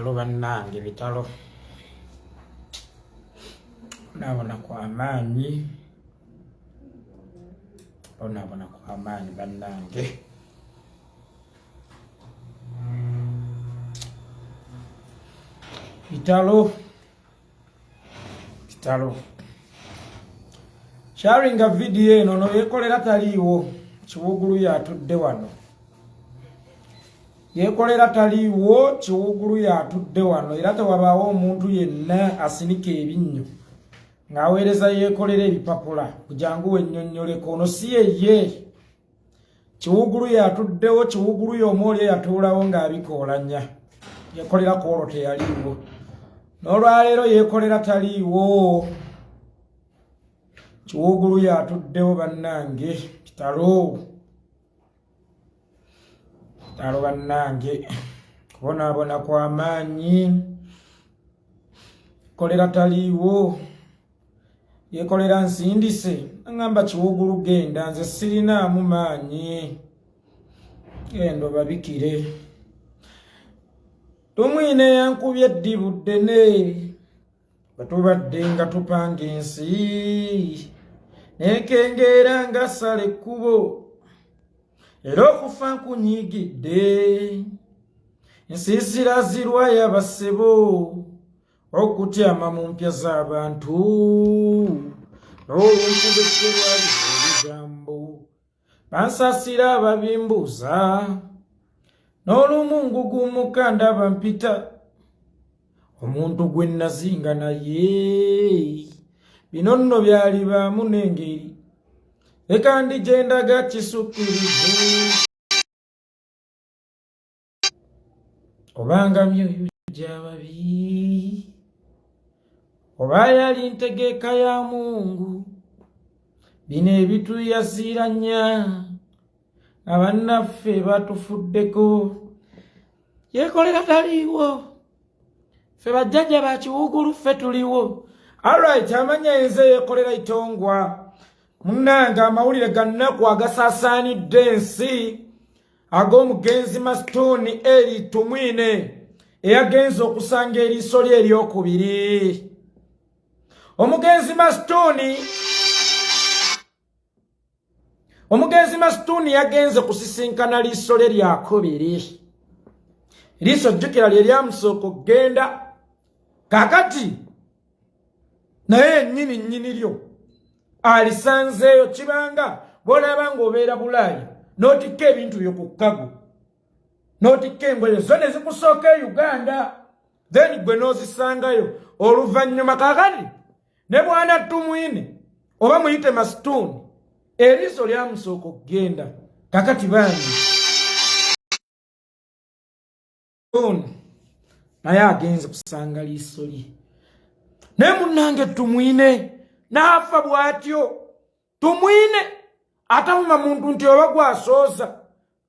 Bitalo bannange, bitalo. Bonaabona kwa maanyi, bonaabona kwa maanyi bannange. Bitalo, kitalo. Sharinga vidiyo eno no yekolera taliiwo. Kiwugulu yatudde wano, yekolera taliiwo. Kiwugulu yatudde wano, era tewabaawo omuntu yenna asinika ebinnyo ng'aweereza yekolera ebipapula kujangu wennyonnyoleko. Ono si yeye Kiwugulu yatuddewo. Kiwugulu y'omu oli eyatuulawo ng'abikoolanya. Yekolera ku olwo teyaliiwo, n'olwaleero yekolera taliiwo. Kiwugulu yatuddewo bannange. Kitalo, kitalo bannange, kubonaabona kwa maanyi. Kolera taliiwo, yekolera nsindise aŋamba Kiwugulu genda, nze sirinaamu maanyi, genda obabikire. Tumwine yankubye eddibu ddene bwe tubadde nga tupanga ensi, nekengeera nga sala ekkubo, era okufa nkunyiigidde. Nsiisira zirwaya basebo okutyama mu mpya z'abantu n'olunkubekerwa ebigambo. Bansasira ababimbuuza, n'olumu ngugumuka ndaba mpita omuntu gwe nazinga naye. Bino nno byalibaamu n'engeri, leka ndi gye ndaga kisukkirivu. Obanga myoyo gy'ababi, oba yali ntegeeka ya Mungu, bino ebituyasiiranya abannaffe batufuddeko. Yekolera taliiwo, ffe bajjajja ba Kiwugulu ffe tuliwo. Alright, amanya enze Yekolera Itongwa. Munnange, amawulire gannaku agasaasaanidde ensi ag'omugenzi Masituuni Eri Tumwine eyagenze okusanga eriiso lye eryokubiri. Omugenzi Masituuni yagenze kusisinkana liiso lye lyakubiri. Liiso jjukira lye lyamusooka okugenda, kakati naye yennyini nnyini lyo alisanzeeyo. Kibanga bw'olaba ng'obeera Bulaaya n'otikka ebintu byo ku cargo, n'otikka engoye zo ne zikusooka e Uganda, then gwe n'ozisangayo oluvannyuma. Kakati ne bwana Tumwine, oba muyite Masituuni, eriiso lyamusooka okugenda, kakati bambi naye agenze kusanga liiso lye. Naye munnange, Tumwine n'afa bw'atyo. Tumwine atavuma muntu nti oba gwasooza,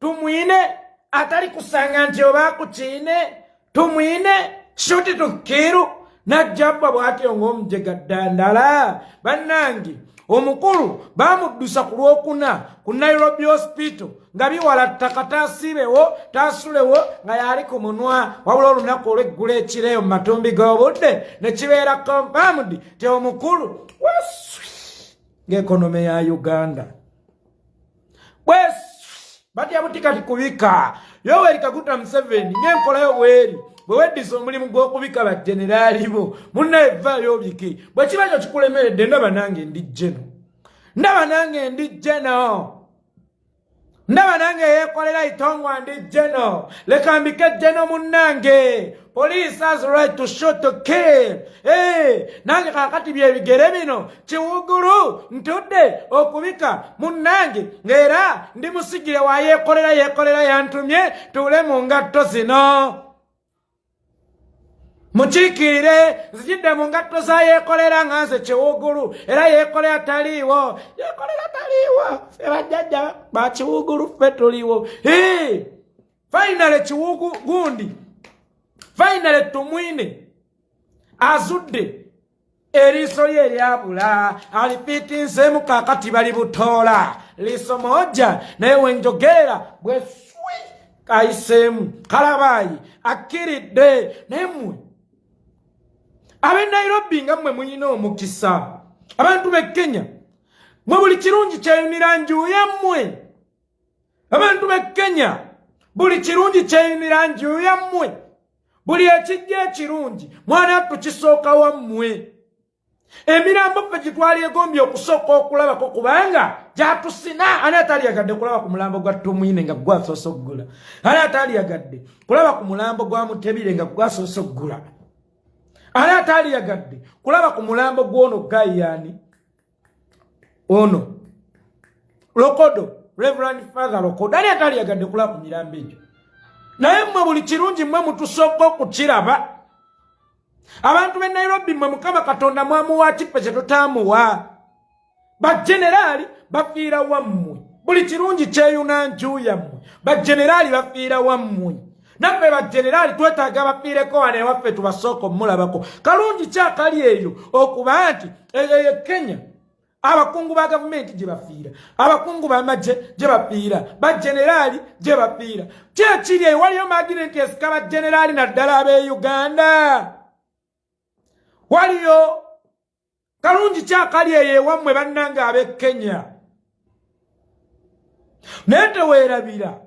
Tumwine atali kusanga nti oba akukiine, Tumwine shoot to kill, najjabba bw'atyo ng'omujega ddandala. Bannange, omukulu bamuddusa ku Lwokuna ku Nairobi Hospital nga biwala ttaka, tasiibewo tasulewo nga yali ku munwa. Wabula olunaku olw'eggulu ekireeyo mu matumbi g'obudde ne kibeera confirmed ti omukulu weswi ng'economy ya Uganda bweswi. Batya buti kati kubika Yoweri Kaguta Museveni ng'enkolayo bweri bwe weddisa omulimu gw'okubika bageneraali bo. Munnaye, vaayo obike bwe kiba kyo kikulemeredde. Ndaba nange ndi jeno, ndaba nange ndi jeno, ndaba nange Yekolera Itongwa ndi jeno. Leka mbike jeno. Munnange, police has right to shoot to kill. Hey, nange kakati byebigere bino Kiwugulu ntudde okubika munnange, ng'era ndi musigire wa Yekolera. Yekolera yantumye tuule mu ngatto zino mukiikirire. Nzijidde mu ngatto za Yekolera nga nze Kiwugulu, era Yekolera taliiwo, Yekolera taliiwo, ffe bajjajja ba Kiwugulu ffe tuliwo. Finally Kiwugu gundi, finally Tumwine azudde eriiso lye eryabula alifiitinseemu. Kaakati bali butoola liiso moja, naye wenjogerera bweswi. Ayiseemu kalabaayi akkiridde. Naye mmwe ab'e Nairobi nga mmwe mulina omukisa. Abantu b'e Kenya mwe buli kirungi kyeyunira nju yammwe. Abantu b'e Kenya buli kirungi kyeyunira nju yammwe. Buli ekijja ekirungi mwana tukisooka wammwe. Emirambo ffe gitwali egombye okusooka okulabako kubanga gyatusina. Ani ataliyagadde kulaba ku mulambo gwa Tumwine nga gwasoose okugula? Ani ataliyagadde kulaba ku mulambo gwa Mutebire nga gwasoose okugula? Ani ataliyagadde kulaba ku mulambo gw'ono gayani ono Lokodo, Reverend Father Lokodo? Ani ataliyagadde kulaba ku mirambo egyo? Naye mmwe buli kirungi mmwe mutusooka okukiraba. Abantu b'e Nairobi mmwe Mukama Katonda mwamuwa kiffe kye tutaamuwa. Bageneraali bafiira wammwe, buli kirungi kyeyuna nju yammwe. Bageneraali bafiira wammwe, naffe bageneraali twetaaga bafiireko wano ewaffe tubasooka omulabako. Kalungi kyakali eyo okuba nti eyo Kenya abakungu ba gavumenti gye bafiira, abakungu b'amagye gye bafiira, bageneraali gye bafiira. Kyekiri eyo waliyo magnet esika bageneraali naddala ab'e Uganda. Waliyo kalungi kyakali eyo ewammwe bannange ab'e Kenya. Naye teweerabira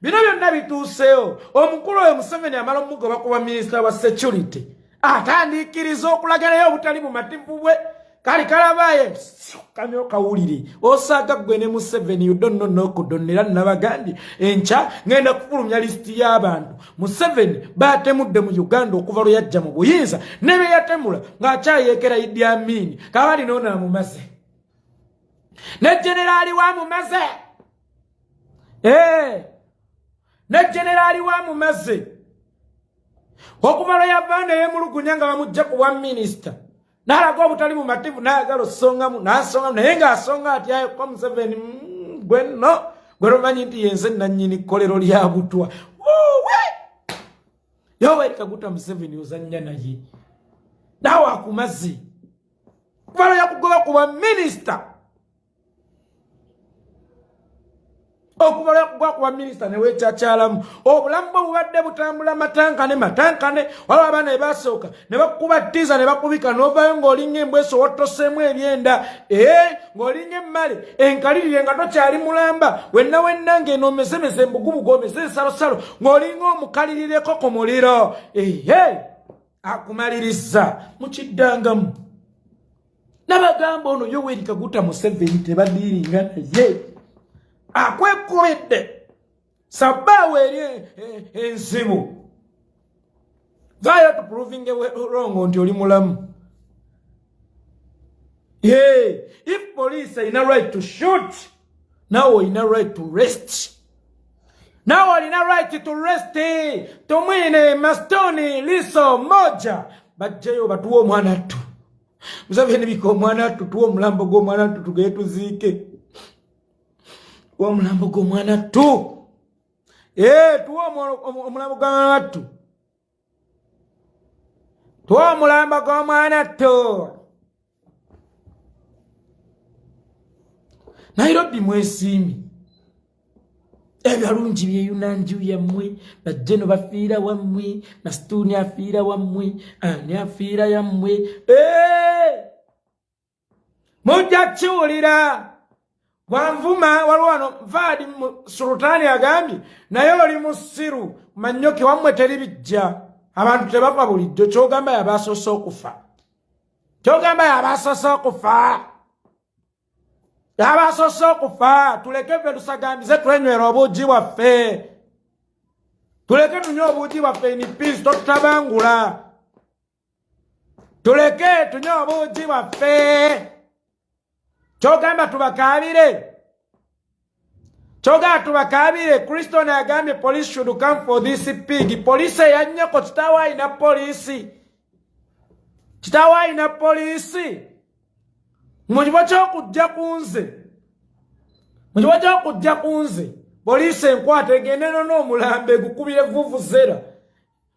bino byonna bituuseewo. Omukulu oyo Museveni amala omugoba kuba minisita wa security, atandiikiriza okulaga naye obutali bumativu bwe. Kali kalabaye kamyo kawulire osaaga ggwe ne Museveni, you don't know nokudonera. Nabagambye enkya ngenda kufulumya lisiti y'abantu Museveni batemudde mu Uganda okuva lwe yajja mu buyinza ne be yatemula ng'akyayeekera Idi Amin. Kabali noono amumaze ne generaali wa mumaze, ne generaali wa mumaze okuva lwe yava neyemulugunya nga bamugja ku bwa minisita, n'alaga obutali bumativu, n'ayagala osongamu n'asongamu, naye ng'asonga atyayo ko Museveni gwe nno gwe lomanyi nti yenze nannyini kkolero lya butwa. Yoweri Kaguta Museveni ozannya naye naawe akumaze kuva lwe yakugoba ku bwa minisita. Okuva lwekugwa kuba minisita newekyakyalamu obulamu bwe bubadde butambula matankane matankane. Waliwo abaana bebasooka ne bakuba ttiza ne bakubika n'ovaayo ng'olinga embwa esowottoseemu ebyenda, ee ng'olinga emmale enkalirire nga tokyali mulamba wenna wenna ng'eno omezemeze embugubugu omeze ensalosalo ng'olinga omukalirireko ku muliro. Ehe, akumaliriza mukiddangamu. Nabagamba ono Yoweri Kaguta Museveni tebadiiringa naye, akwekubidde sabbaawo eri enzibu. Vaayo tuprovinge wrong nti oli mulamu. If police erina right to shoot, nawe olina right to rest, nawe olina right to rest. Tumwine Mastoni liso moja bajjeyo batuwe omwana ttu. Museveni bika omwana ttu, tuwe omulambo gw'omwana ttu tugeye tuziike. Tuwe omulambo gw'omwana ttu, tuwe omulambo gw'omwana ttu, tuwe omulambo gw'omwana ttu. Nairobi mwesiimi ebyalungi byeyuna nju yammwe. Bajjeno bafiira wammwe, Masituuni afiira wammwe, ani afiira yammwe. Mujja kiwulira bwanvuma. Waliwo wano Nfaadi Sultaani agambye naye oli musiru manyoke, wammwe teri bijja, abantu tebafa bulijjo. Kyogamba yabasoose okufa, kyogamba yabasoose okufa, yabasoose okufa. Tuleke ffe tusagambize twenywera obuugi bwaffe, tuleke tunywe obuugi bwaffe in peace, totutabangula. Tuleke tunywe obuugi bwaffe. Kyogamba tubakaabire, kyogamba tubakaabire. Kriston agambye police should come for this pig. Poliisi eyannyoko, kitaawo alina poliisi, kitaawo alina poliisi. Mu kifo ky'okujja ku nze, mu kifo ky'okujja ku nze, poliisi enkwata egende nona omulambo egukubire vuvuzera,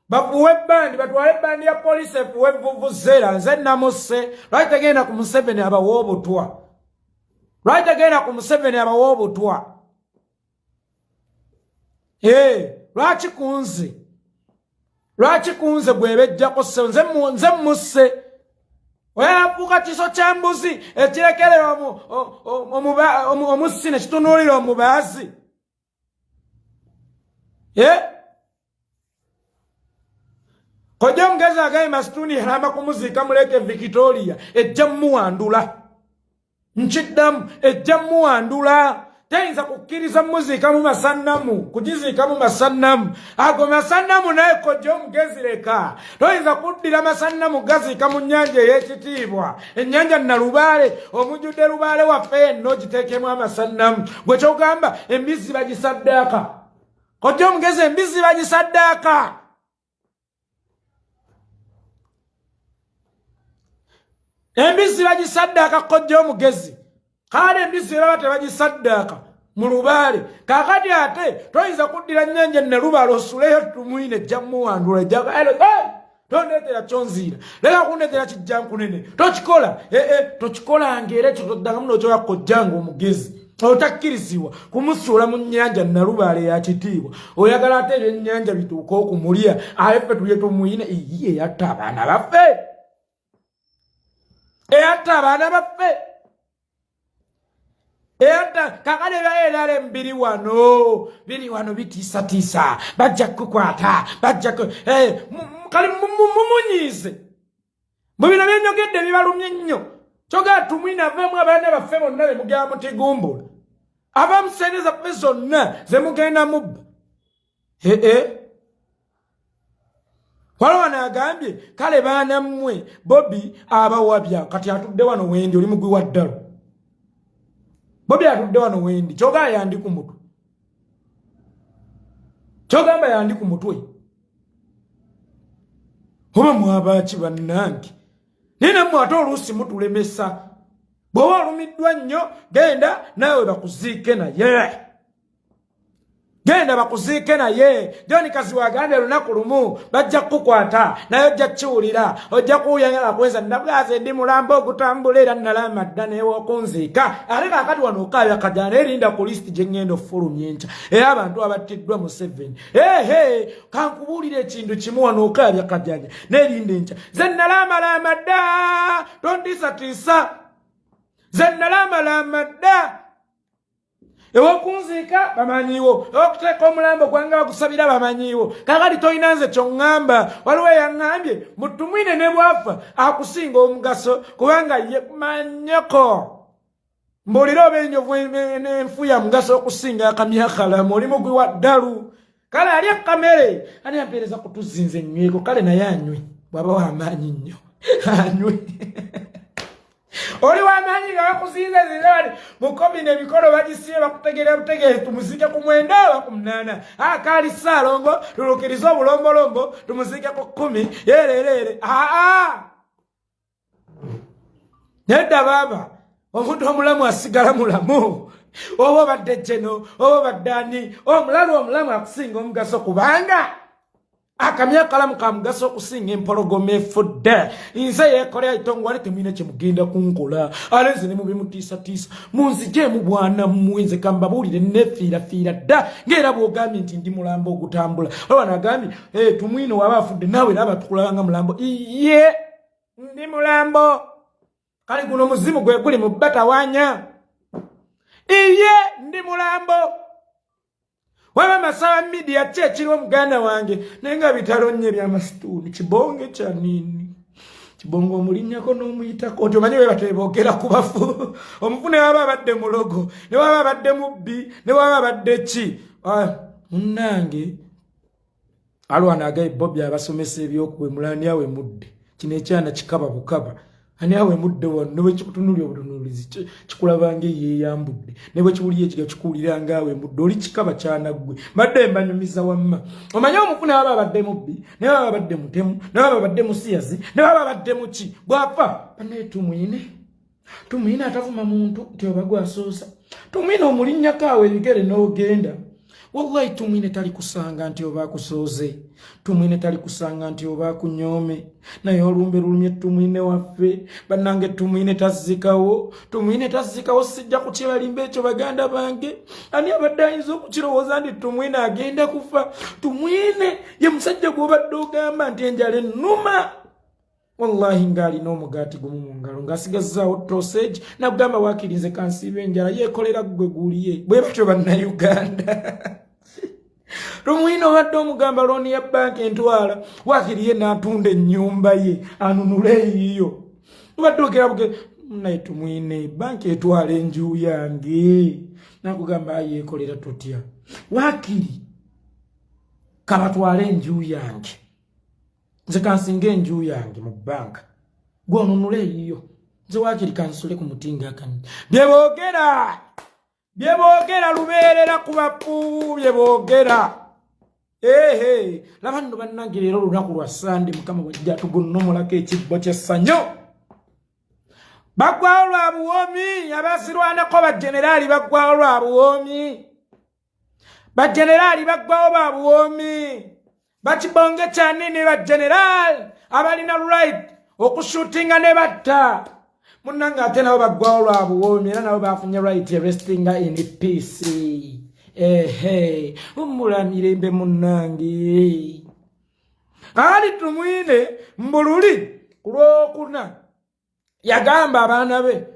bafuwe ebbandi, batwale ebbandi ya poliisi efuwe vuvuzera. Nze namusse. Lwaki tegenda ku Museveni abawa obutwa? Lwaki tegenda ku Museveni abawa obutwa? Lwaki kunze? Lwaki kunze gwebejjako ssebo? Nze musse. Oyafuuka kiso kya mbuzi ekirekerera omussi ne kitunuulira omubaazi. Kojja omugezi agaye Masituni yalamba kumuziika muleke Victoria ejja muwandula. Nkiddamu, ejja muwandula. Teyinza kukkiriza muziika mu masannamu, kugiziika mu masannamu. Ago masannamu naye kojja omugezi leka. Toyinza kuddira masannamu gaziika mu nnyanja ey'ekitiibwa. Ennyanja Nalubaale, omujjudde lubaale waffe yenna ogiteekemu amasannamu. Gwe ky'ogamba embizzi bagisaddaaka. Kojja omugezi embizzi bagisaddaaka. Embizzi bagisaddaaka kojja omugezi. Kale embizzi baba tebagisaddaaka mu lubaale. Kaakati ate toyinza kuddira nnyanja Nalubaale osuleyo Tumwine ejja muwandula ejja tondeetera kyonziira leka kundeetera kijja nkunene tokikola tokikolanga era ekyo toddangamu n'okyoya kojja nga omugezi otakkirizibwa kumusuula mu nnyanja Nalubaale ya kitiibwa. Oyagala ate ebyennyanja bituuke okumulya aye ffe tulye Tumwine iye eyatta abaana baffe, eyatta abaana baffe, eyatta. Kakale ebya NRM biri wano, biri wano bitiisatiisa, bajja kukukwata, bajja kale mumunyiize mu bino byenjogedde bibalumye nnyo. Kyogaa Tumwine aveemu abaana baffe bonna be mugenda mutigumbula, abamu ssente zaffe zonna ze mugenda mubba. Waliwo wano agambye kale baana mmwe Bobi abawabya. Kati atudde wano wendi, oli mugwi wa ddalo. Bobi atudde wano wendi, kyogamba yandi ku mutwe, kyogamba yandi ku mutwe. Oba mwabaaki bannange? Naye nammwe ate oluusi mutulemesa. Bw'oba olumiddwa nnyo genda naawe bakuziike naye, genda bakuziike naye. John Kaziwa agambye olunaku lumu bajja kukukwata naye ojja kukiwulira, ojja kuwulira nga bakweza nabwaze ndi mulambo ogutambula era nalama dda newokunziika. Ate kaakati wano okaabya kajana naye linda ku lisiti gye ŋŋenda okufulumya enkya era abantu abattiddwa Museveni. Ehe, kankubuulira ekintu kimu, wano okaabya kajanja naye linda enkya. Nze nalaamalama dda, tontiisatiisa. Nze nalaamalama dda. Ewokunziika bamanyiiwo, ewokuteeka omulambo gwange bagusabira bamanyiiwo. Kakati tolina nze kyoŋŋamba. Waliwo eyaŋŋambye mu Tumwine ne bwafa akusinga omugaso kubanga ye manyoko. Mbuulira oba enjovu enfu ya mugaso okusinga akamyakalamu. Oli mugwi wa ddalu. Kale ali akamere ani ampeereza kutuzinze nnyweko. Kale naye anywe bw'aba w'amaanyi nnyo anywe. Oli w'amaanyi nga bakuzinze zinze mukomi n'emikono bagisibe bakutegeera butegeere tumuziike ku 9 oba ku 8. Akaali Ssaalongo tulukirize obulombolombo tumuziike ku 10 yeereereere. Aa nedda baaba, omuntu omulamu asigala mulamu. Oba obadde jeno oba obadde ani, omulalu omulamu akusinga omugaso kubanga akamya akalamu ka mugaso okusinga empologoma efudde. Nze yeekolera itongwale temulina kyemugenda kunkola. Ate nze ne mubimutiisatiisa munzigyemu bwana mmwe. Nze kambabuulire nefiirafiira dda ng'era bw'ogambye nti ndi mulambo ogutambula. Olwa nagambye Tumwine waba afudde naawe era abatukulaba nga mulambo. Iye ndi mulambo. Kale guno muzimu gwe guli mu batawaanya. Iye ndi mulambo. Waba masaba media ki ekiriwo muganda wange naye nga bitalo nnyo ebyamasituuni. Kibonge kya nini? Kibonge omulinnyako n'omuyitako nti omanyi we bateboogera ku bafu. Omufu ne waba abadde mulogo, ne waba abadde mubbi, ne waba abadde ki, munnange alwana agaye Bobi abasomesa ebyokuwemula. Ani awemudde? Kino ekyana kikaba bukaba. Ani awemudde wano? Ne bwekikutunulya obutunuulizi kikulaba nga eyeeyambudde, ne bwe kiwulira ekiga kikuwulira nga awemudde. Oli kikaba kyanaggwe. Mbadde mbanyumiza wamma omanye omufu ne waba abadde mubbi, ne waba abadde mutemu, ne waba abadde musiyazi, ne waba abadde muki, bw'afa banaye Tumwine, Tumwine atavuma muntu nti oba gwasoosa. Tumwine omulinnyako awo ebigere n'ogenda. Wallahi Tumwine tali kusanga nti oba akusooze, Tumwine tali kusanga nti oba akunyoome, naye olumbe lulumye Tumwine waffe. Bannange, Tumwine tazzikawo, Tumwine tazzikawo. Sijja kukibalimba ekyo, baganda bange. Ani abadde ayinza okukirowooza nti Tumwine agenda kufa? Tumwine ye musajja gw'obadde ogamba nti enjala ennuma, wallahi ng'alina omugaati gumu mu ngalo, ng'asigazzaawo tosage, nakugamba waakiri nze kansiiba enjala, yeekolera ggwe guliye. Bwe batyo Bannayuganda. Tumwine obadde omugamba loan ya banka entwala, waakiri ye n'atunda ennyumba ye anunule eyiyo. Obadde ogera buge naye, "Tumwine, banka etwala enju yange," nakugamba yeekolera tutya, waakiri kabatwale enju yange, nze kansinga enju yange mu banka, gwonunula eyiyo, nze waakiri kansule ku muti ngakani. Byeboogera, byeboogera lubeerera ku bafu, byeboogera. Ehe, laba nno bannange, leero olunaku lwa Sande, Mukama wajja tugunnomulako ekibbo ky'essanyu. Baggwawo lwa buwoomi abazirwanako, bageneraali baggwawo lwa buwoomi, bageneraali baggwawo ba buwoomi, bakibonge kyanini, bageneraali abalina right okushootinga ne batta munnange, ate nabo baggwawo lwa buwoomi, era nabo bafunye right restinga in peace. Ehe, umula mirembe munnange. Ali Tumwine mbululi ku Lwokuna yagamba abaana be,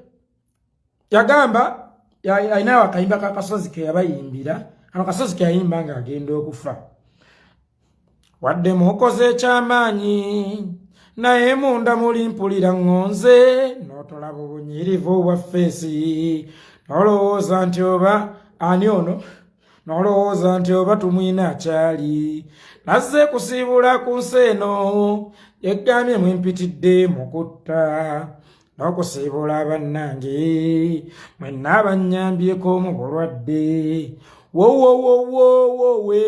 yagamba alinawo akayimba kakasozi ke yabayimbira, kano kasozi ke yayimba ng'agenda okufa: "Wadde mukoze ekyamaanyi, naye munda muli mpulira ŋŋonze, n'otolaba obunyirivu bwa face, n'olowooza nti oba ani ono, n'olowooza nti oba Tumwine akyali nazze kusiibula ku nsi eno, yeggambye mwempitidde mu kutta n'okusiibula bannange mwenna abannyambyeko mu bulwadde. Wowowowowowe,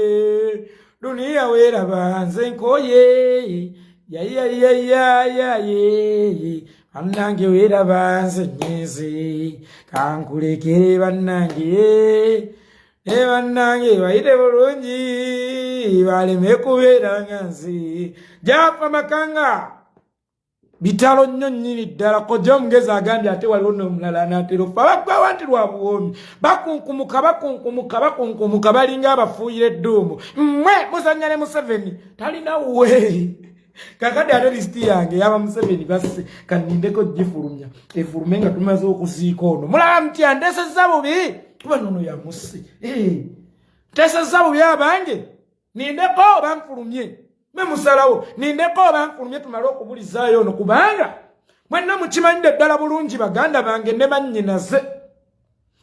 duniya weeraba, nze nkoye, yayayayayaye, bannange weeraba, nze nyenze, kankulekere bannange, ne bannange bayite bulungi baleme kubeera nga nze." Jafa Makanga, bitalo nnyo nnyini ddala. Kojja omugezi agambye ate waliwo n'omulala anaatera ofa. Baggwawo nti lwa buwoomi, bakunkumuka, bakunkumuka, bakunkumuka, balinga abafuuyira edduumu. Mmwe muzannya ne Museveni, talina we. Kakati ate list yange yaba Museveni basse, kanindeko gifulumya, efulume nga tumaze okuziika ono. Mulaba mutya? Ndesezza bubi kuba nono yamusse. Ntesezza bubi abange. Nindeko oba nfulumye? Mwe musalawo. Nindeko oba nfulumye tumale okubulizaayo ono? Kubanga mwenna mukimanyidde ddala bulungi, baganda bange ne bannyinaze,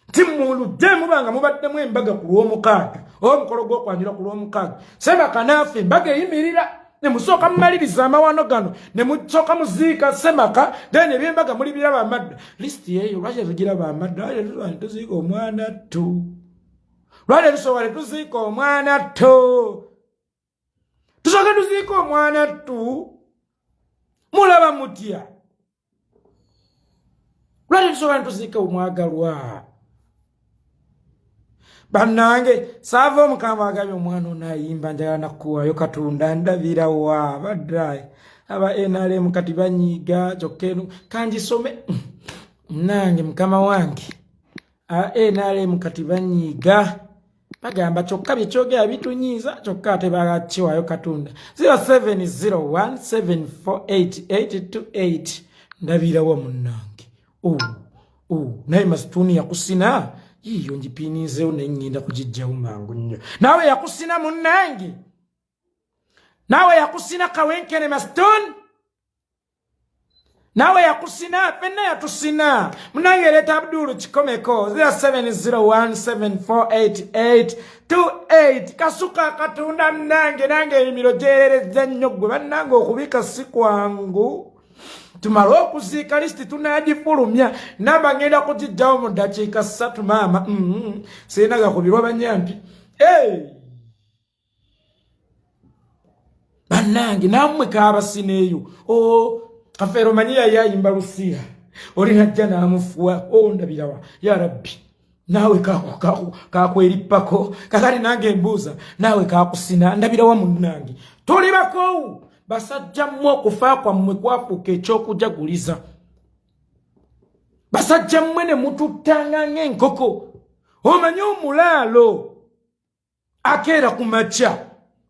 nti muludde muba nga mubaddemu embaga ku Lwomukaaga, oba omukolo gw'okwanjula ku Lwomukaaga, Semaka naafe embaga eyimirira, ne musooka mumaliriza amawano gano, ne musooka muziika Semaka, then ebyembaga muli biraba amadda. List eyo lwaki tetugiraba amadda? Lwaki tetuziika omwana ttu? Lwaki tetusooka tetuziika omwana ttu? Tusooke tuziika omwana ttu. Mulaba mutya? Lwaki tusooka netuziika omwagalwa? Bannange, saava omukambwe agambye omwana onaayimba, "Njagala nakuwaayo Katonda ndabirawa." Baddaye aba NRM kati banyiiga, kyokka eno kangisome nange. Mukama wange, aba NRM kati banyiiga, bagamba kyokka byekyogera bitunyiiza, kyokka ate bakiwaayo Katonda. 0701748828. Ndabirawa munnange? Oh, oh, naye masituuni yakusina yiyo, ngipinizeewo naye ŋŋenda kugijjawo mangu nnyo. Naawe yakusina munnange, naawe yakusina kawenkene masituuni, naawe yakusina, fenna yatusina munange. Ereeta Abdulu Kikomeko 0701748828. Kasuka Katonda munange, nange emimiro gyerereza nnyo gwe bannange, okubika si kwangu. Tumale okuziika, list tunagifulumya, namba ngenda kugijjawo mu ddakiika 3. Maama, sirina gakubirwa banyampi. Hey! Bannange, nammwe kabasineeyo. O Kafeero, manyi yali ayimba Lusiya, oli najja n'amufuwa. O, ndabirawa ya Rabbi? Naawe kakwerippako kakati nange mbuuza naawe kakusina ndabirawa munnange. Tuli bakoowu basajja mmwe, okufa kwammwe kwafuuka ekyokujaguliza. Basajja mmwe ne mututtanga ng'enkoko. Omanyi omulaalo akeera ku makya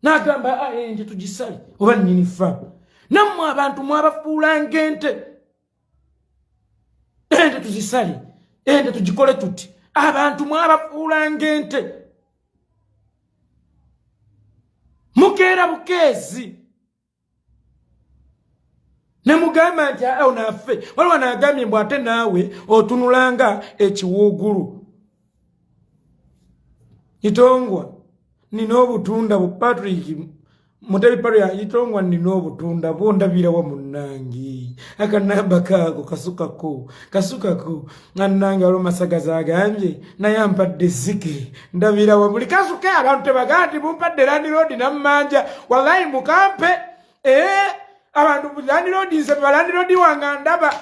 n'agamba ente tugisale oba nnyini faamu. Nammwe abantu mwabafuula ng'ente, ente tuzisale, ente tugikole tuti. Abantu mwabafuula ng'ente, mukeera bukeezi ne mugamba nti awo naffe. Waliwo naagambye mbu ate naawe otunulanga ekiwuugulu. Itongwa nina obutunda bu Patrick Mutebi Patrick Itongwa nina obutunda bwondabirawa munnange. Akanamba kaako kasukako kasukako nannange. Waliwo Masagazi agambye naye ampadde zike ndabirawa buli kasuke. Abantu tebagamba nti mumpadde landlord nammanja, wallahi mukampe. Abantu landlord nze balandlord wange ndaba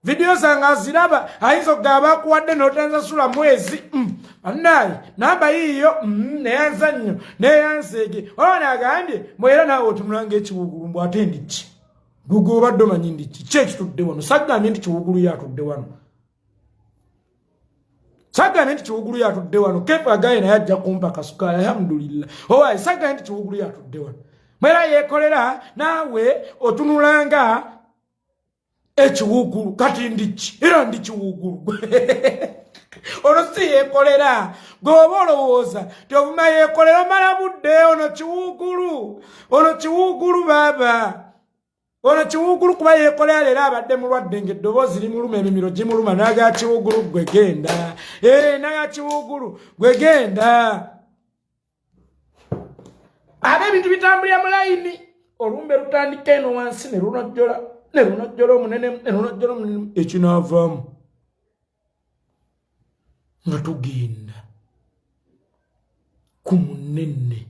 vidiyo zange aziraba, ayinza okugamba akuwadde n'otanzasula mwezi. Bannaye namba yiiyo neyanza nnyo neyanseege. Waliwo naagambye mwera naawe otunula ng'ekiwugulu mbu ate ndiki gugu obadde omanyi ndiki ki ekitudde wano. Sagambye nti kiwugulu yatudde wano, sagambye nti kiwugulu yatudde wano. Kefu agaye naye ajja kumpa kasukaali, alhamdulillah. Owaye sagambye nti kiwugulu yatudde wano. Mwera yeekolera naawe otunulanga ekiwugulu kati ndiki era ndi kiwugulu. Ono si yeekolera gweoba olowooza tyovuma yeekolera omala budde. Ono kiwugulu, ono kiwugulu baaba, ono kiwugulu kuba yeekolera leero abadde mulwadde ng'eddoboozi limuluma, emimiro gimuluma n'aga kiwugulu gwe genda, n'aga kiwugulu gwe genda. Ate ebintu bitambulira mu layini, olumbe lutandika eno wansi ne lunojjola ne lunojjola omunene ne lunojjola omunene, ekinaavaamu nga tugenda ku munene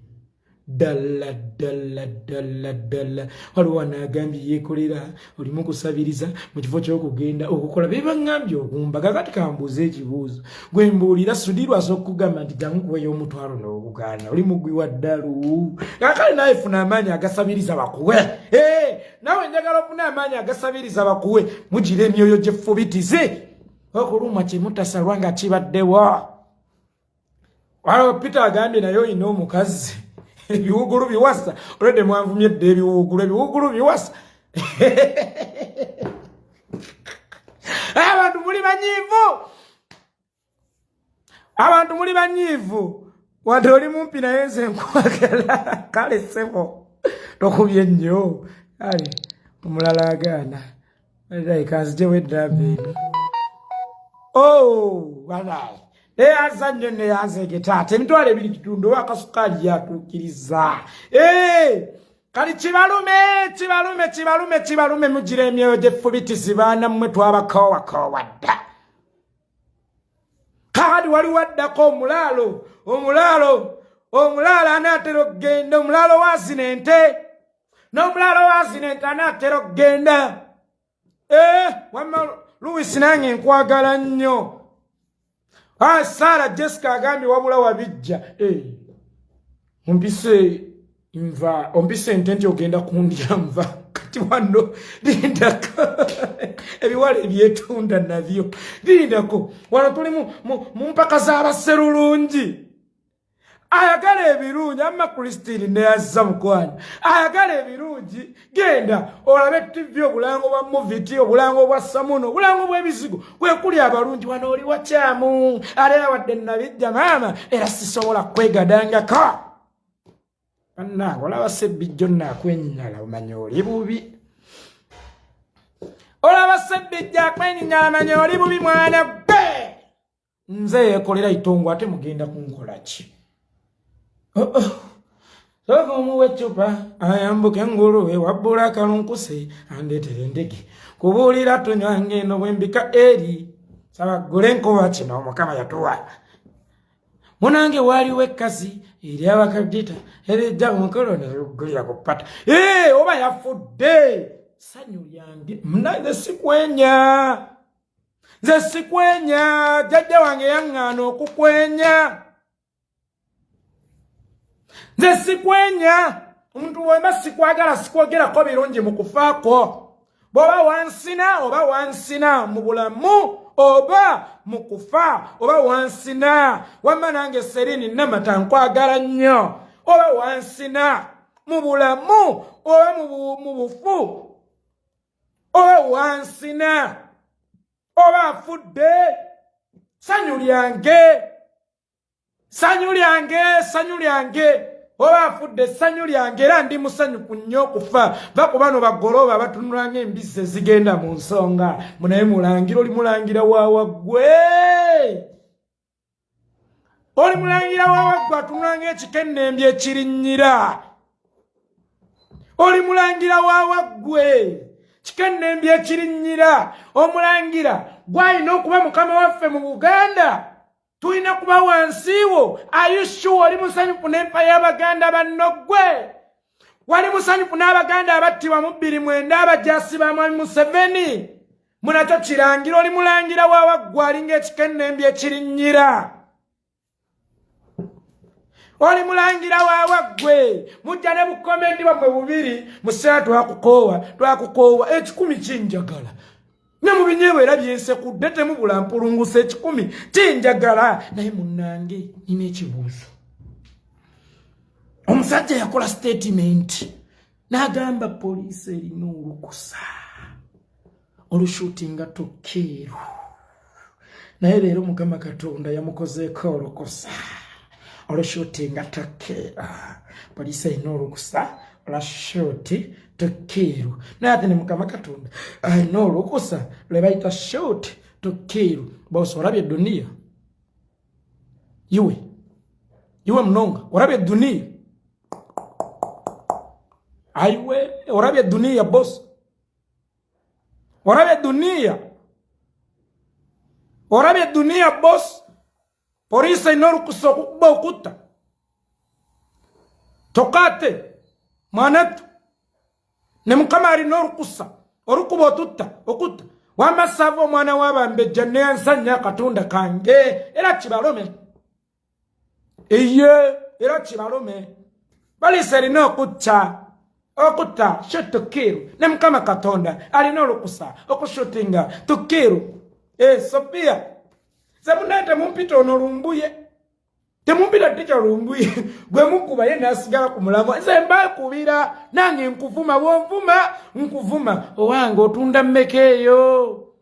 ddala ddala ddala ddala. Waliwo wanaagambye yeekolera olimu kusabiriza mu kifo ky'okugenda okukola be baŋŋambye okumba. Kakati kambuuze ekibuuzo, gwe mbuulira Sudiru asobola okugamba nti jangu kuweyo omutwalo n'obugaana, oli mugwi wa ddalu. Kakale naawe funa amaanyi agasabiriza bakuwe. Naawe njagala ofune amaanyi agasabiriza bakuwe. Mugira emyoyo gy'effubitize okulumwa kyemutasalwa nga kibaddewo. Waliwo Peter agambye naye olina omukazi ebiwugulu biwasa. Olwedde mwanvumye dda ebiwugulu, ebiwugulu biwasa. Abantu muli banyiivu, abantu muli banyiivu. Wadde oli mumpi naye nze nkwagala. Kale ssebo tokubye nnyo. Kale omulala agaana kanzijewo eddamba eno. Oh, banaye neyanza nnyo neyanzeege taata 20,000 kitundu oba akasukaali yatuukiriza. Kali kibalume kibalume kibalume kibalume. Mugira emyoyo gy'effubitizi baana mmwe, twabakoowa dda. Kakati waliwo addako omulaalo, omulaalo, omulaalo anaatera okugenda. Omulaalo wazina ente n'omulaalo wazina ente anaatera okugenda. Wamma Louis nange nkwagala nnyo. Sara Jessica agambye wabula wabijja. Ompise nva, ompise ente nti ogenda kundya nva. Kati wano lindako, ebiwala ebyetunda nabyo lindako. Wano tuli mu mpaka z'abaserulungi ayagala ebirungi. Amma Christine neyazza mukwano ayagala ebirungi, genda olabe TV, obulango bwa Movit, obulango bwa samuno, obulango bw'ebizigo kwekuli abalungi. Wano oli wakyamu ate era wadde nabijja maama era sisobola kwegadangako. Bannange olaba sebbijjo naakwenyinyala omanya oli bubi. Olaba sebbijjo akwenyinyala manya oli bubi mwana gwe. Nze yeekolera itongo ate mugenda kunkola ki? Sooka omuwa eccupa ayambuka engulu ewabbula akalunkuse andeetera endege kubuulira tunywa ngendo bwembika eri sabaggule enkuba kino Omukama yatuwa. Munange waaliwo ekkazi eri abakagita erijja omukolo neluggulira ku pata. Oba yafudde sanyu lyange munange sikwenya. Nze sikwenya, jjajja wange yaŋŋaana okukwenya. Nze sikwenya, omuntu wemba sikwagala sikwogerako birungi mu kufaako. Bw'oba wansina oba wansina mu bulamu oba mu kufa oba wansina, wamma nange Serini Namata nkwagala nnyo. Oba wansina mu bulamu oba mu bufu oba wansina oba afudde, ssanyu lyange, ssanyu lyange, ssanyu lyange. Oba afudde, essanyu lyange, era ndi musanyufu nnyo okufa. Va ku bano bagolooba abatunula ng'embizzi ezigenda mu nsonga. Munaye mulangira, oli mulangira wawaggwe, oli mulangira wawaggwe atunula ng'ekikennembi ekirinnyira. Oli mulangira wawaggwe, kikennembi ekirinnyira. Omulangira gwalina okuba mukama waffe mu Buganda, tulina kuba wansi wo. Are you sure oli musanyufu n'enfa y'abaganda banno? Ggwe wali musanyufu n'abaganda abattibwa mu 2009, abajaasi ba Mwami Museveni? Munakyo kirangira, oli mulangira wawaggwe alinga ekikennembi ekirinnyira. Oli mulangira wawaggwe. Mujja ne bucomment bwammwe bubiri museera, twakukoowa, twakukoowa. 100 kinjagala ne mu binyeebwa era byensekudde temubula mpulungusa. 100 kinjagala. Naye munnange, nina ekibuuzo. Omusajja yakola statement n'agamba poliisi erina olukusa olushootinga to kill, naye leero Mukama Katonda yamukozeeko olukusa olushootinga to kill. Poliisi erina olukusa olwa shoot to kill, naye ate ne Mukama Katonda alina olukusa lwe bayita shoot to kill. Boss, olabye eduniya? Iwe, iwe munonga, olabye eduniya? Aiwe, olabye eduniya? Boss, olabye eduniya? Olabye eduniya, boss? Poliisi erina olukusa okukuba, okutta. Kyokka ate mwanattu ne Mukama alina olukusa olukuba, otutta, okutta. Wamasaava omwana w'abambejja neyansanya akatunda kange, era kibalome eye, era kibalome. Poliisi erina okutta, okutta, shoot to kill, ne Mukama Katonda alina olukusa okushootinga to kill. E Sophia, ze munaye temumpita ono Lumbuye, temumpita tica Lumbuye. Gwe mukuba ye nasigala ku mulamwa. Nze mbakubira nange nkuvuma, bwonvuma nkuvuma. Owange, otunda mmeka eyo,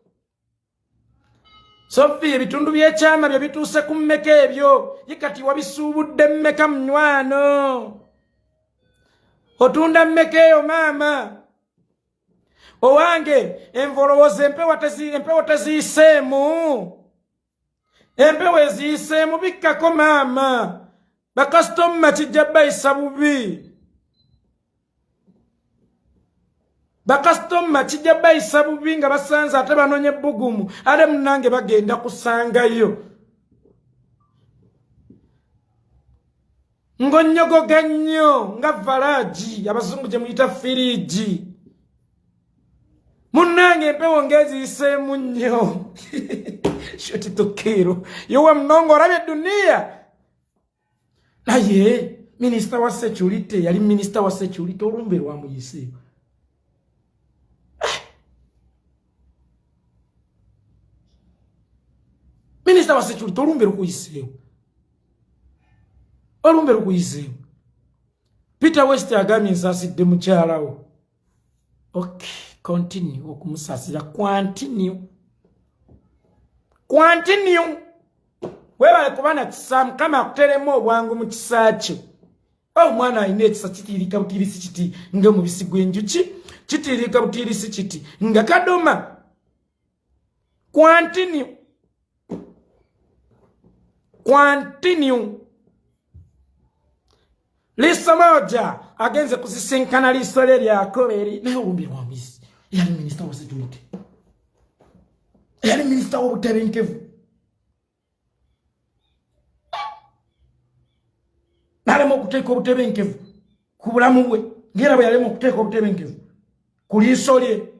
Sophia? Ebitundu by'ekyama bye bituuse ku mmeka ebyo? Ye kati wabisuubudde mmeka, munywano? Otunda mmeka eyo, maama owange? Envolowooza empewo teziyiseemu, empewo eziyiseemu. Bikkako maama, bakasitoma kijja bayisa bubi, bakasitoma kijja bayisa bubi nga basanze ate banonye ebbugumu, ate munange bagenda kusangayo ng'onnyogoga nnyo nga valagi abazungu gye muyita firiji. Munnange, empewo ng'eziyiseemu nnyo. Shoot to kill. Yowe munongo, olabye duniya? Naye minisita wa security, yali minisita wa security, olumbe lwamuyise. Minisita wa security, olumbe lukuyiseewo, olumbe lukuyiseewo. Peter West agambye nsaasidde mukyalawo. Ok, continue okumusaasira, continue, continue. Webale kuba na kisa, Mukama akuteremu obwangu mu kisa kyo. Omwana alina ekisa kitiirika butiirisi kiti nga omubisi gw'enjuki, kitiirika butiirisi kiti nga kadoma. Continue, continue. Liiso moja agenze kusisinkana liiso lye lyakola eri. Naye olumbi lwamisi, yali minisita wa security, yali minisita w'obutebenkevu, nalema okuteeka obutebenkevu ku bulamu bwe ngaera bwe yalema okuteeka obutebenkevu ku liiso lye.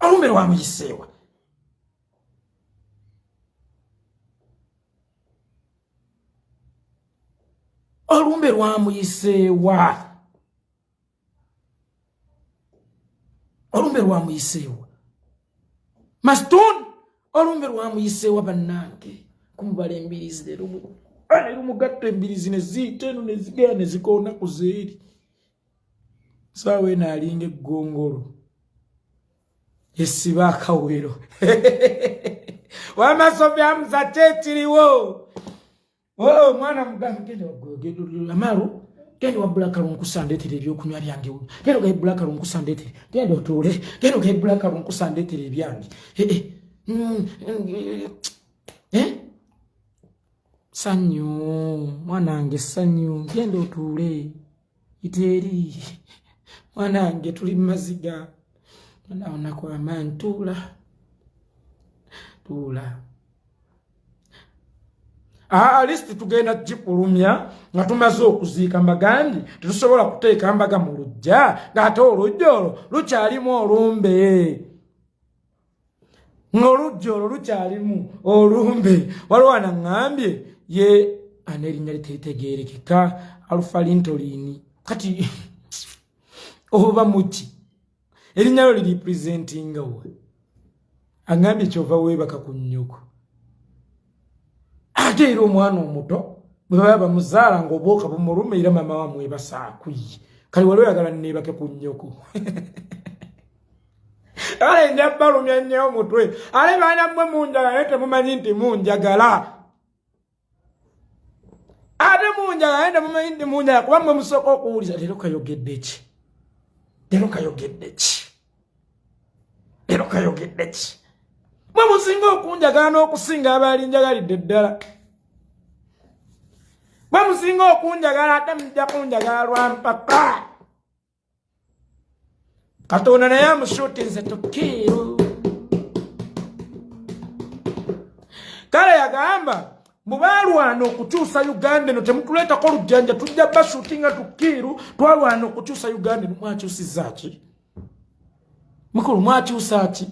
Olumbe lwamuyiseewa. Olumbe lwamuyiseewa, olumbe lwamuyiseewa Mastone, olumbe lwamuyiseewa bannange. Kumubala embirizi leero lumugatta embirizi neziyita eno nezigenda nezikoona ku zeeri. Saawa eno alinga eggongolo esiba akawero. Wamaso byamuza kyekiriwo. Oh, mwana mugambe genda amalu, genda wa Black Lunkusa ndeetera ebyokunywa byange, genda ogaye Black Lunkusa ndeetere, genda otuule, genda ogaye Black Lunkusa ndeetere ebyange. Eh, eh. Eh? Sanyu mwanange, sanyu, genda otuule iteeri mwanange, tuli mumaziga mwana amaanyi, tuula tuula. At least tugenda gikulumya nga tumaze okuziika. Mbagambye tetusobola kuteeka mbaga mu lujja ng'ate olujja olwo lukyalimu olumbe, ng'olujja olwo lukyalimu olumbe. Waliwo anaŋŋambye ye ana erinnya literitegeerekeka, Alpha Lintolini. Kati oba muki erinnya lyo liripresentinga wa? Aŋŋambye kyova weebaka ku nnyoko. Ate era omwana omuto bwe baba bamuzaala ng'obwoka bumuluma, era mama wamwebasaakuyi. Kale wali oyagala neebake ku nnyoko? Kale nja balumya nnyo omutwe. Ale baana mmwe munjagala, naye temumanyi nti munjagala. Ate munjagala, naye temumanyi nti munjagala, kuba mmwe musooka okuwuliza. Leero kayogedde ki? Leero kayogedde ki? Leero kayogedde ki? Mwe musinga okunjagala n'okusinga abaali njagalidde ddala. Mwe musinga okunjagala, ate mujja kunjagala lwampaka. Katonda naye amushutinze tukiiru. Kale yagamba mubaalwana okukyusa Uganda eno, temutuleetako lujjanja, tujja bashutinga tukiiru. Twalwana okukyusa Uganda eno. Mwakyusiza ki mukulu? Mwakyusa ki?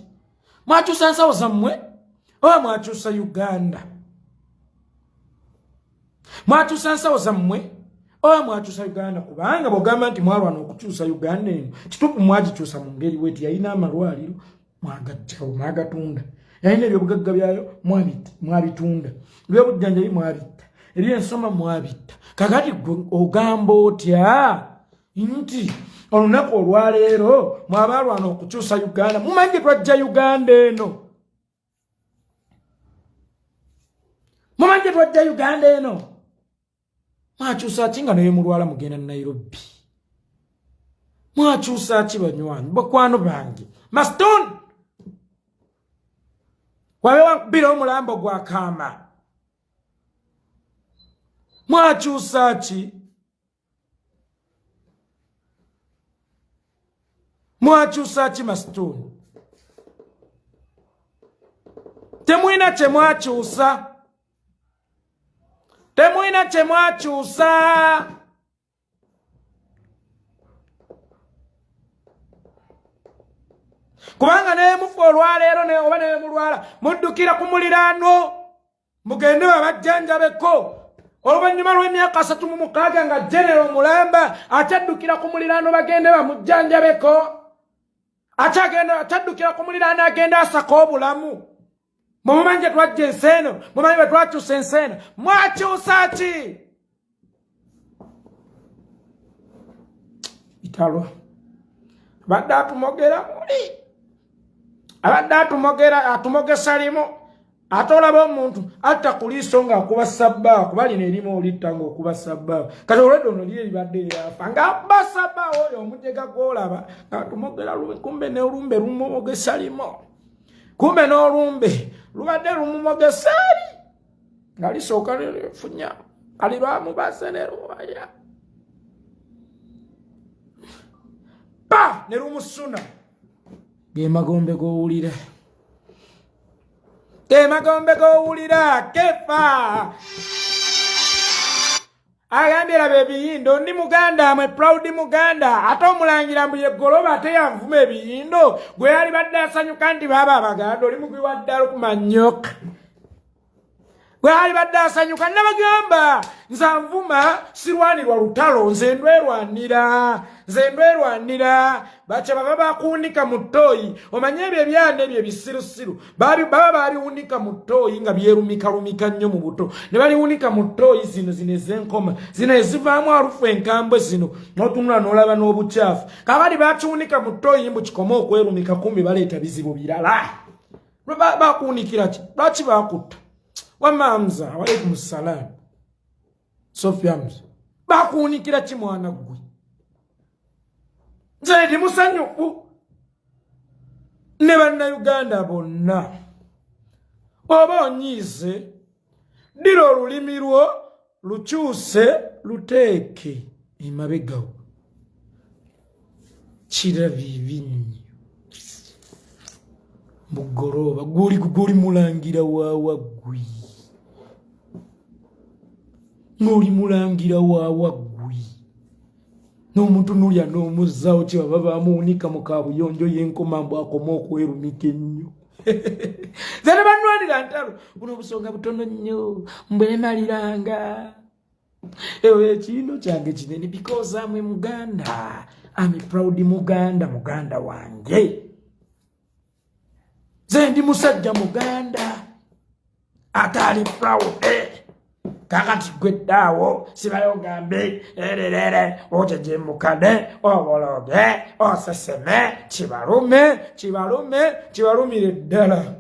Mwakyusa nsawo zammwe oba mwakyusa Uganda? Mwakyusa nsawo zammwe oba mwakyusa Uganda? Kubanga bwogamba nti mwalwana okukyusa Uganda eno, kituufu mwagikyusa mu ngeri bweti: yalina amalwaliro, mwagajjawo, mwagatunda. Yalina ebyobugagga byayo, mwabitunda. Ebyobujjanjabi mwabitta, ebyensoma mwabitta. Kakati gwe ogamba otya nti olunaku olwaleero mwabalwana okukyusa Uganda? Mumanyi gye twajja Uganda eno? Mumanyi gye twajja Uganda eno? Mwakyusa ki nga naye mulwala mugenda Nairobi? Mwakyusa ki banywanyi bakwano bange? Maston wabe wankubira omulambo gwa kaama. Mwakyusa ki? Mwakyusa ki Maston? Temwina kye mwakyusa, temwina kye mwakyusa. Kubanga nemufa olwaleero oba nemulwala, muddukira ku muliraano mugende babajjanjabeko. Oluvannyuma lw'emyaka 36 nga genero omulamba akyaddukira ku muliraano bagende bamujjanjabeko, akyaddukira ku muliraano agende asaka obulamu. Mumumanyi gye twajja ensi eno? Mumanyi bwe twakyusa ensi eno? Mwakyusa ki? Italo abadde atumogera muli, abadde atumogera, atumogesa limu. Ate olaba omuntu atta ku liiso ng'akuba sabbaawa, kuba lino erimu olitta ng'okuba sabbaawa. Kati olwedde ono liri eribadde lyafa ng'akuba sabbaawa, oyo omujega gw'olaba ng'atumogera lubi, kumbe n'olumbe lumumogesa limu, kumbe n'olumbe lubadde lumumogesa eri nga lisooka lifunya kali lwamubaze ne luwaya pa ne lumusuna. Ge magombe g'owulira, ge magombe g'owulira. Kefa agambye laba ebiyindo, ndi muganda, amwe proud muganda. Ate omulangira mbu ye goloba, ate yanvuma ebiyindo. Gwe yali badde asanyuka nti baaba abaganda, oli mugwi wa ddala okumanyoka. Bwalibadde asanyuka nabagamba nze anvuma sirwanirwa lutalo, nze ndwerwanira, nze ndwerwanira. Bakya baba bakuwunika mu ttooyi, omanye ebyo ebyana ebyo ebisirusiru baba babiwunika mu ttooyi nga byerumikalumika nnyo mu buto, ne baliwunika mu ttooyi zino zino ez'enkoma zino ezivaamu alufu enkambwe zino, n'otunula n'olaba n'obukyafu. Kabali bakiwunika mu ttooyi mbu kikome okwerumika, kumbi baleeta bizibu birala. Bakuwunikira ki? Lwaki bakutta? Wamma Hamza, walaikum salaam. Sofia Hamza, bakuwunikira ki mwana ggwe? Nze ndi musanyufu ne Bannayuganda bonna. Oba onyiize, ddira olulimi lwo lukyuse luteeke emabegawo, kirabye ebinnyo mugolooba. Guli guli mulangira wawaggwi, ng'oli mulangira wawaggwi n'omutunulya n'omuzzaawo. Kyebava bamuwunika mu kabuyonjo y'enkoma mbu akoma okwerumika ennyo. Nze ne bannwanira ntalo, buno obusonga butono nnyo, mbwemaliranga eyo ekindo kyange kinene, because amwe Muganda, am proud Muganda, muganda wange. Nze ndi musajja Muganda ate ali proud. Kakati gweddaawo sibayo ogambe ererere okyejemukane obologe oseseme, kibalume kibalume kibalumire ddala.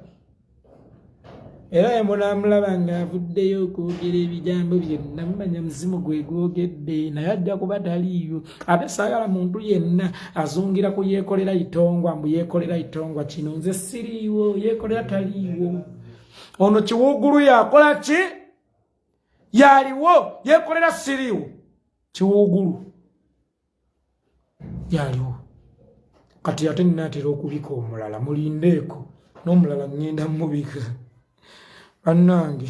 Era emunamulaba ng'avuddeyo okwogera ebigambo byonna, mumanya muzimu gwe gwogedde, naye ajja kuba taliiyo. Ate saagala muntu yenna azungira ku Yeekolera Itongwa, mbu Yeekolera Itongwa kino. Nze siriiwo, Yeekolera taliiwo. Ono Kiwuggulu yakola ki? Yaliwo, Yeekolera siriiwo, Kiwuggulu yaliwo. Kati ate nnaatera okubika omulala, mulindeeko n'omulala ŋŋenda mubika. Bannange,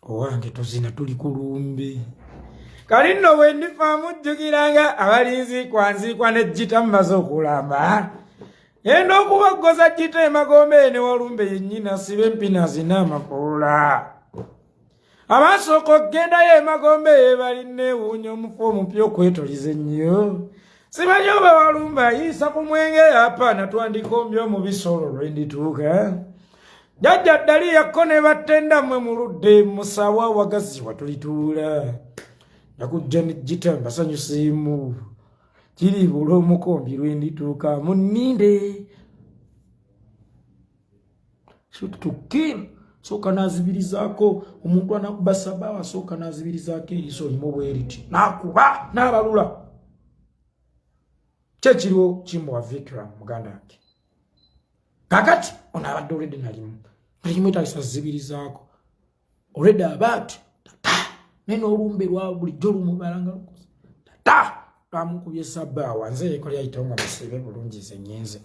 owange tozina, tuli ku lumbe. Kali nno bwe ndifa mujjukiranga abalinziikwa nziikwa ne gita mumaze okulamba. Ngenda okubaggoza gita emagombe ne walumbe yennyini asibe empina zina amafuula. Abasooka okugendayo emagombe bali neewuunya omufu omupya okwetoliza ennyo. Simanyi oba walumba ayiisa ku mwenge apaana twandikombye omubisi olwo lwendituuka. Jjajja ddali yakko ne battenda mmwe muludde musawa wagaziwa tulituula. Nakujja ne gita mbasanyuseemu. Kiribula omukombi lwendituuka munninde. Shoot to kill. Sooka n'azibirizaako omuntu anakuba sabaawa, sooka n'azibirizaako eriiso limu bweriti n'akuba n'abalula. Kyekiriwo Kimbowa Vikram muganda wange. Kakati ono abadde olwedde nalimu alimwetagisa zibirizaako olwedde abaati tata naye n'olumbe lwa bulijjo lumubala nga lukoze tata lwamukubye sabaawa. Nze yekolera Itongwa, musiibe bulungi, nze nyenze.